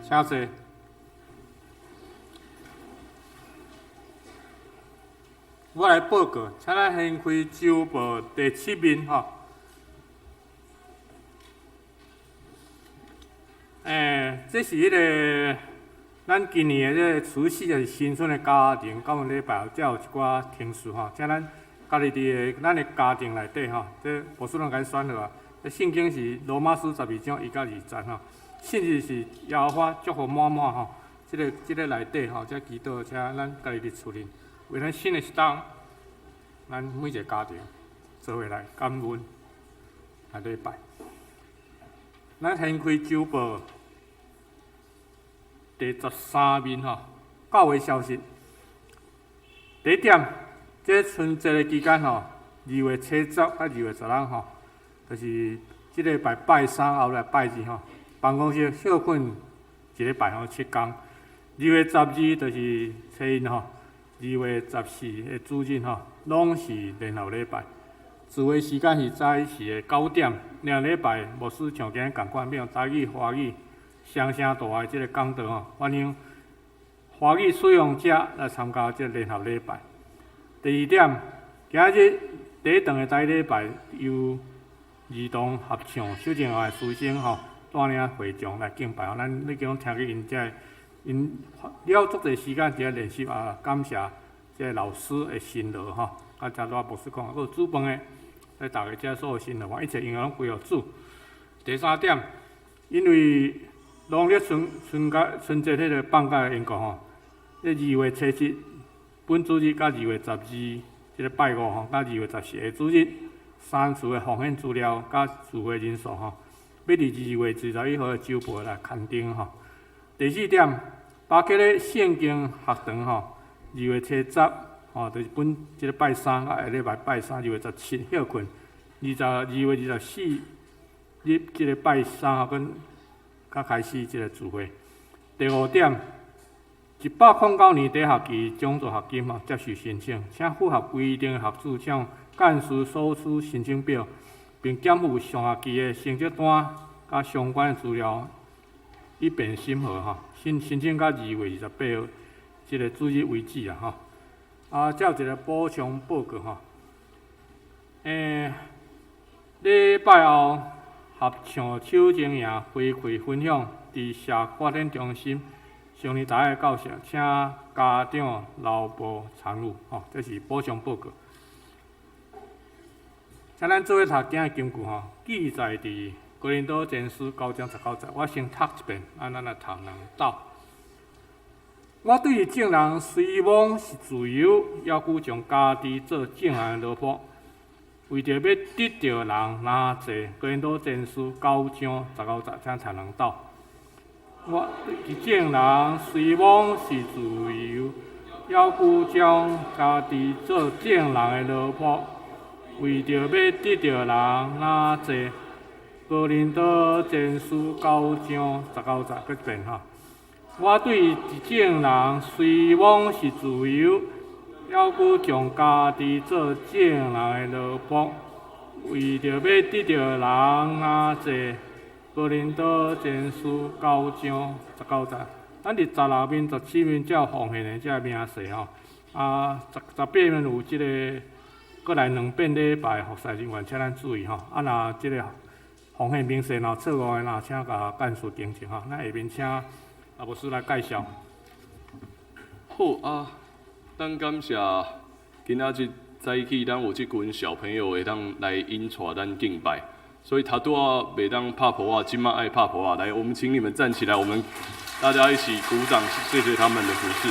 Speaker 2: 請坐。我來報告，請咱掀開週報第七面吼。這是彼个咱今年的這个除夕抑是新春的家庭感恩禮拜，才有一寡程序吼，請咱家己佇咱的家庭內底吼，這牧師攏共選好啊。這聖經是羅馬書12章1到2節吼，信日是耶和華祝福滿滿吼。這個內底吼，這祈禱，請咱家己佇厝裡，為咱新的一冬，咱每一个家庭做伙來感恩來禮拜。咱掀開週報第13面吼，教會消息。第一點，這春節的期間吼，2月7日到2月16吼，就是這禮拜拜三後來拜二吼，辦公室歇睏一禮拜吼7工。2月12就是初一吼，2月14的主日吼，攏是聯合禮拜。聚會時間是早時的9點，兩禮拜牧師像今日仝款，欲用台語、華語雙聲道的這個講道吼，歡迎華語使用者來參加這個聯合禮拜。第二點，今日第一頓的台禮拜由兒童合唱小正的師生吼帶領會眾來敬拜吼，咱已經聽見𪜶這个，𪜶了足濟時間佇遐練習啊，感謝這个老師的辛勞吼，啊，才拄仔牧師講，閣有煮飯的，來大家遮所有辛勞，一切榮耀攏歸予主。第三點，因為農曆春節彼個放假的緣故吼，這2月7日本主日佮2月12這个拜五吼，佮2月14下主日，三次的奉獻資料佮聚會人數吼，欲佇2月21號的週報來刊登吼。第四點，巴克咧聖經學堂吼，2月7日吼，就是本這个拜三佮下禮拜拜三，2月17歇睏，2月24日這个拜三吼，跟才開始這个聚會。第五點，109年底學期獎助學金吼接受申請，請符合規定的學子向幹事索取申請表，並檢附上學期的成績單佮相關的資料，以便審核吼。申請到2月28號這个主日為止啊吼。啊，才有一个補充報告吼。禮拜後合唱手情營回饋分享，佇社發展中心成年大學教室，請家長留步參與吼，這是補充報告。請咱做伙讀今日金句吼，記載佇哥林多前書9章19節。我先讀一遍，啊，咱來讀兩道。我對眾人雖罔是自由，猶閣將家己做眾人的奴僕，為著欲得著人若濟。哥林多前書9章19節，請讀兩道。我對眾人雖罔是自由，猶閣將家己做眾人的奴僕，為著欲得著人若濟。哥林多前書9章19節，閣一遍吼。我對眾人雖罔是自由，猶閣將家己做眾人的奴僕，為著欲得著人若濟。哥林多前書9章19節，咱佇16面、17面才有奉獻的這个明細吼。啊，18面有這个，閣來兩遍禮拜服侍人員，請咱注意吼。啊，若這个奉獻明細若錯誤的，若請共幹事訂正吼。咱下面請阿牧師來介紹。
Speaker 3: 好啊，咱感謝今仔日早起，咱有這群小朋友會當來引帶咱敬拜。所以頭拄仔袂當拍噗仔，這馬愛拍噗仔。來，我們請你們站起來，我們大家一起鼓掌，謝謝他們的服侍。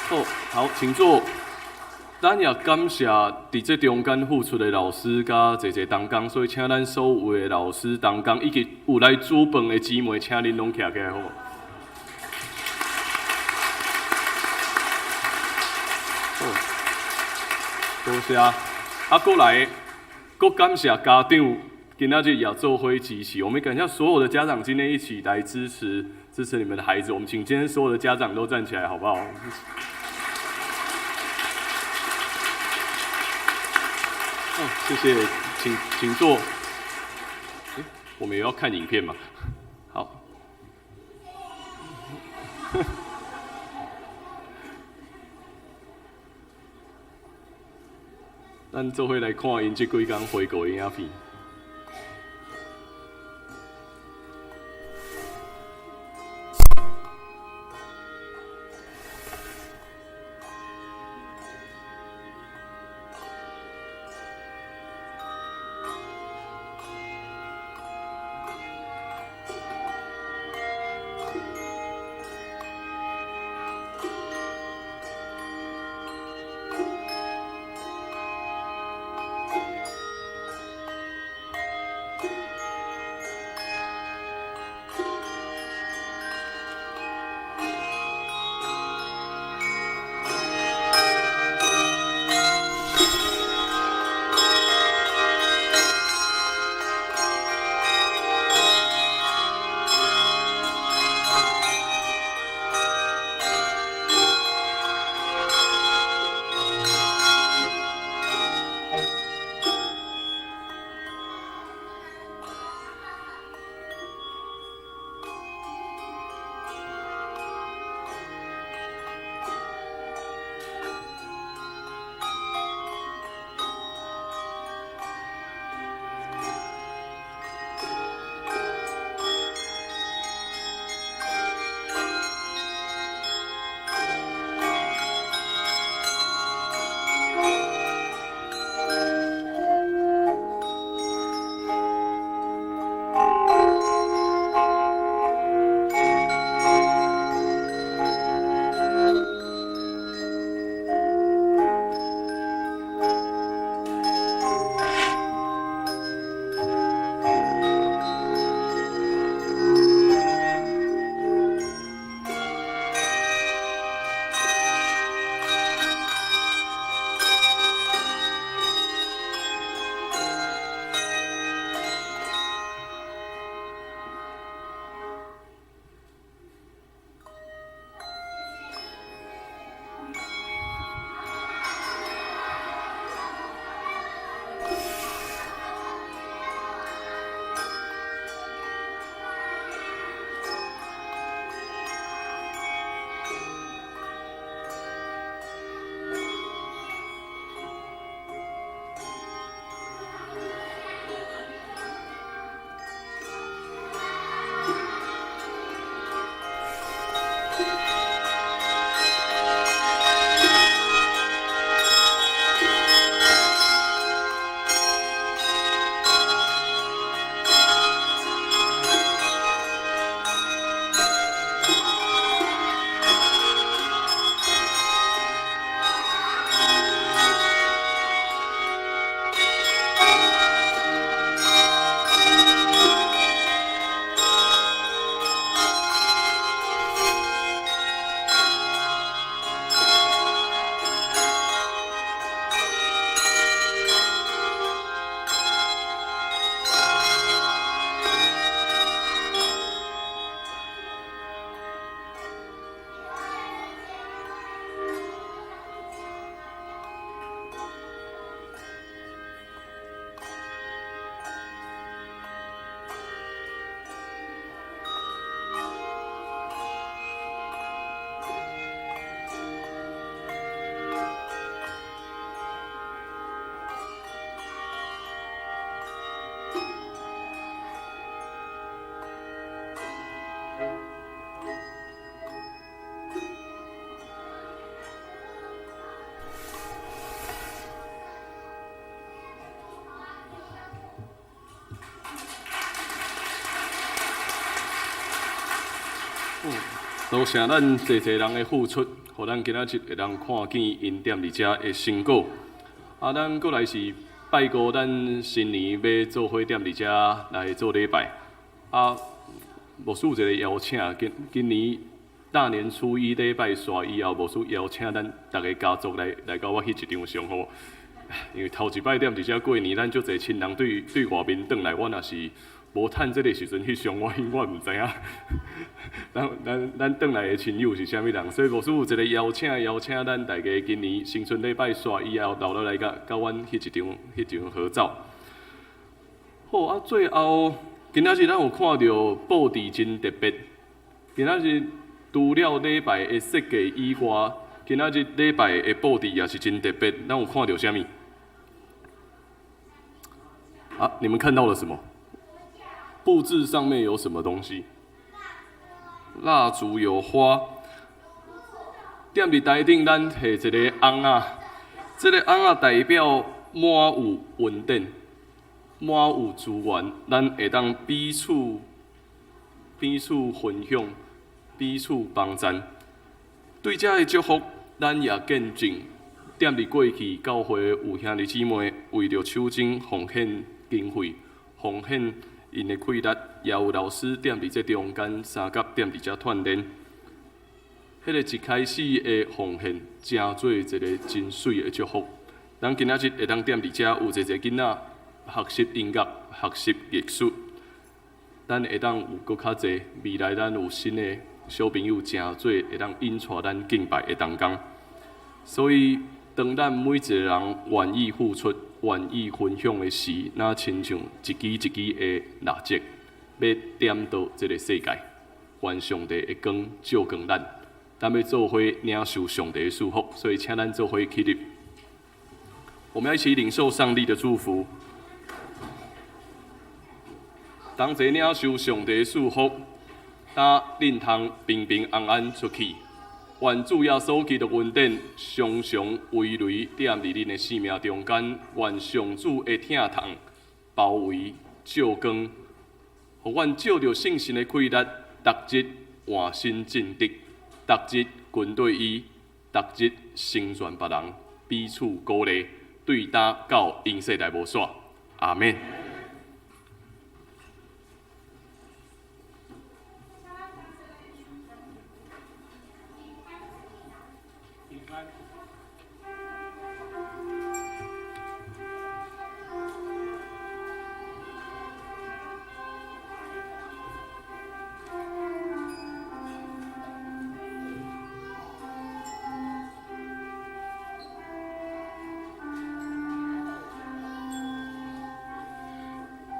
Speaker 3: 好，好，請坐。咱也感謝佇這中間付出的老師佮濟濟同工，所以請咱所有的老師同工以及有來煮飯的姊妹，請恁攏徛起來好無？好，多謝。啊，閣來，閣感謝家長今仔日也做伙支持。我們感謝所有的家長今天一起來支持你們的孩子。我們請今天所有的家長都站起來，好不好？哦，謝謝，請坐。欸，我們也要看影片嘛。好。咱做伙來看𪜶這幾工回顧影片。多謝咱濟濟人的付出，予咱今仔日會當看見𪜶踮佇遮的成果。啊，咱閣來是拜五，咱新年欲做伙踮佇遮來做禮拜。啊，牧師有一個邀請，今今年大年初一禮拜煞以後，牧師邀請咱逐个家族來來佮我翕一張相好無？因為頭一擺踮佇遮過年，咱足濟親人對對外面轉來，我若是無趁這个時陣翕相，我我毋知影。咱咱咱轉來的親友是啥物人，所以牧師有一個邀請，邀請咱大家今年新春禮拜煞以後，留落來佮佮阮翕一張翕一張合照。好啊，最後今仔日咱有看著布置真特別。今仔日除了禮拜的設計以外，今仔日禮拜的布置也是真特別。咱有看著啥物？啊，你們看到了什麼？布置上面有什麼東西？蠟燭有花。踮佇台頂，咱提一个甕仔，這个甕仔代表滿有恩典，滿有資源，咱會當彼此彼此分享，彼此幫贊。對這个祝福，咱也見證。踮佇過去，教會有兄弟姊妹為著手中奉獻經費，奉獻𪜶的氣力，也有老師踮佇這中間相佮踮佇遮鍛鍊。彼个一開始的奉獻，成做一个真媠的祝福。咱今仔日會當踮佇遮有濟濟囡仔學習音樂、學習藝術，咱會當有閣較濟未來，咱有新的小朋友成做會當引帶咱敬拜的同工。所以，當咱每一个人願意付出、願意分享的時，若親像一支一支的蠟燭，欲點著這个世界，願上帝的光照光咱。咱欲做伙領受上帝的祝福，所以請咱做伙起立。我們要一起領受上帝的祝福。同齊領受上帝的祝福，今恁通平平安安出去。願主耶穌基督恩典常常葳蕤踮佇恁的生命中間，願上主的疼痛包圍照光，予阮藉著聖神的氣力，逐日換新進德，逐日跟綴伊，逐日成全別人，彼此鼓勵，對今到永世代無煞。阿們。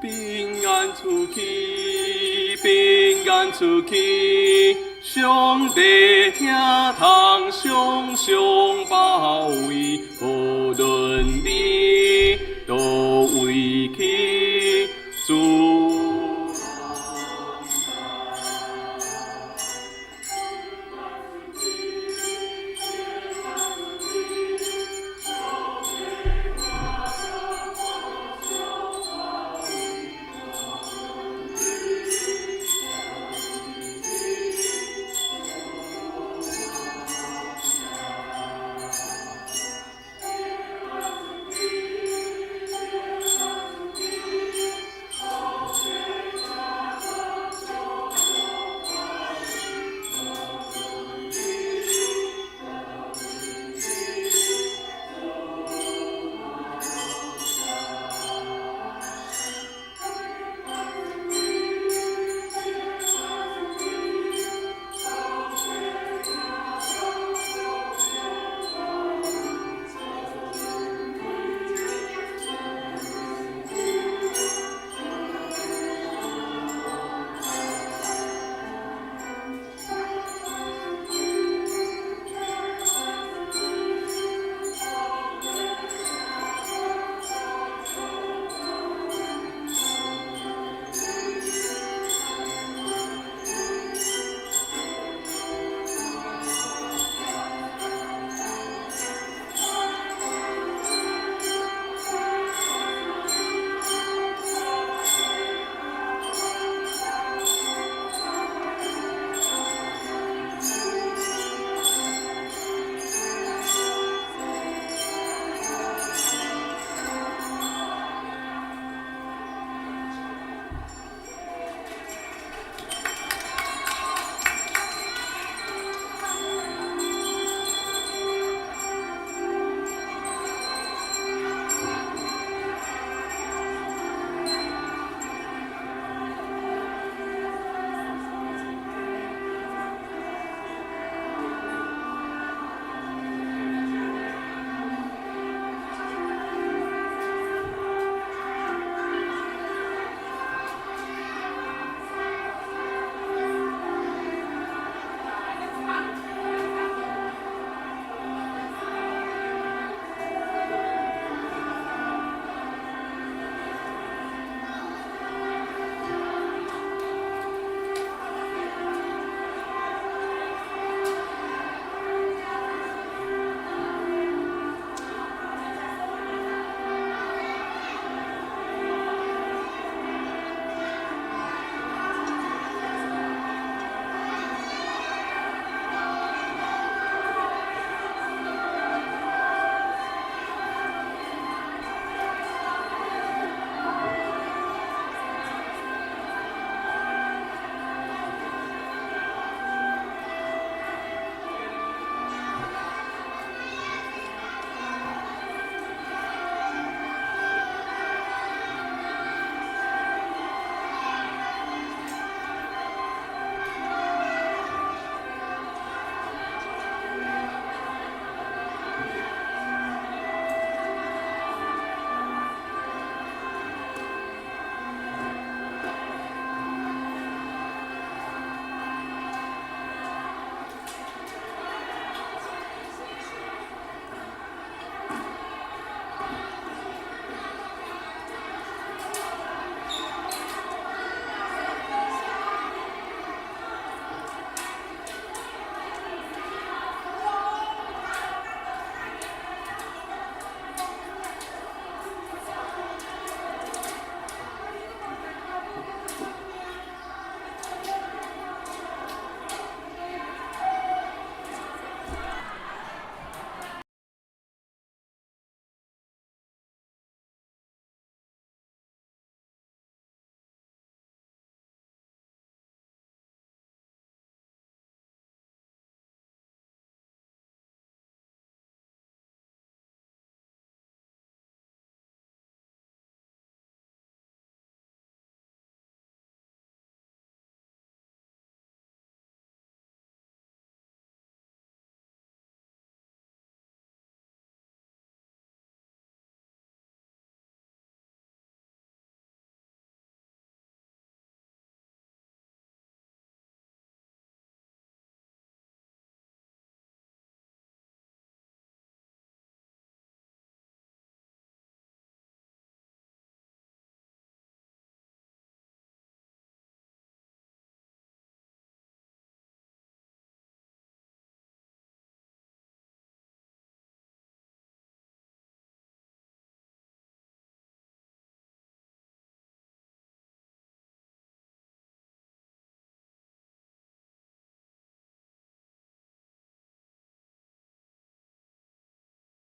Speaker 3: 平安出去，平安出去，上帝疼痛常常包圍，無